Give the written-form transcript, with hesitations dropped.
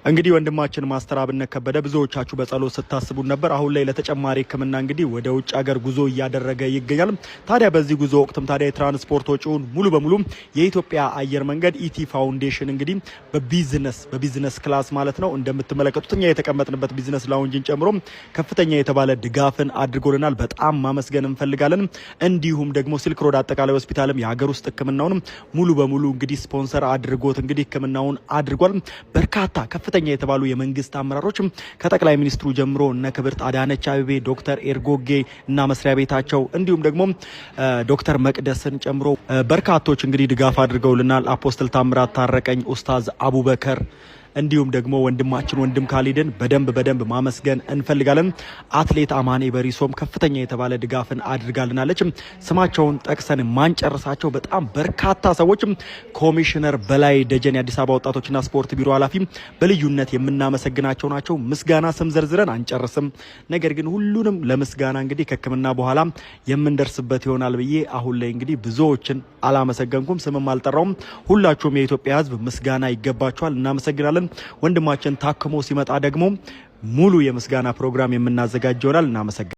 እንግዲህ ወንድማችን ማስተር አብነት ከበደ ብዙዎቻችሁ በጸሎት ስታስቡ ነበር። አሁን ላይ ለተጨማሪ ሕክምና እንግዲህ ወደ ውጭ ሀገር ጉዞ እያደረገ ይገኛል። ታዲያ በዚህ ጉዞ ወቅትም ታዲያ የትራንስፖርት ወጪውን ሙሉ በሙሉ የኢትዮጵያ አየር መንገድ ET Foundation እንግዲህ በ business class ማለት ነው፣ እንደምትመለከቱት እኛ የተቀመጥንበት business lounge ን ጨምሮ ከፍተኛ የተባለ ድጋፍን አድርጎልናል። በጣም ማመስገን እንፈልጋለን። እንዲሁም ደግሞ ሲልክ ሮድ አጠቃላይ ሆስፒታልም የሀገር ውስጥ ሕክምናውንም ሙሉ በሙሉ እንግዲህ ስፖንሰር አድርጎት እንግዲህ ሕክምናውን አድርጓል። በርካታ ከፍተኛ የተባሉ የመንግስት አመራሮችም ከጠቅላይ ሚኒስትሩ ጀምሮ እነ ክብርት አዳነች አቤቤ፣ ዶክተር ኤርጎጌ እና መስሪያ ቤታቸው፣ እንዲሁም ደግሞ ዶክተር መቅደስን ጨምሮ በርካቶች እንግዲህ ድጋፍ አድርገውልናል። አፖስትል ታምራት ታረቀኝ፣ ኡስታዝ አቡበከር፣ እንዲሁም ደግሞ ወንድማችን ወንድም ካሊድን በደንብ በደንብ ማመስገን እንፈልጋለን። አትሌት አማኔ በሪሶም ከፍተኛ የተባለ ድጋፍን አድርጋልናለች። ስማቸውን ጠቅሰን ማንጨርሳቸው በጣም በርካታ ሰዎች፣ ኮሚሽነር በላይ ደጀን የአዲስ አበባ ወጣቶችና ስፖርት ቢሮ ኃላፊ በልዩነት የምናመሰግናቸው ናቸው። ምስጋና ስም ዘርዝረን አንጨርስም። ነገር ግን ሁሉንም ለምስጋና እንግዲህ ከሕክምና በኋላ የምንደርስበት ይሆናል ብዬ አሁን ላይ እንግዲህ ብዙዎችን አላመሰገንኩም፣ ስምም አልጠራውም። ሁላችሁም የኢትዮጵያ ሕዝብ ምስጋና ይገባችኋል። እናመሰግናለን። ወንድማችን ታክሞ ሲመጣ ደግሞ ሙሉ የምስጋና ፕሮግራም የምናዘጋጅ ይሆናል። እናመሰግናለን።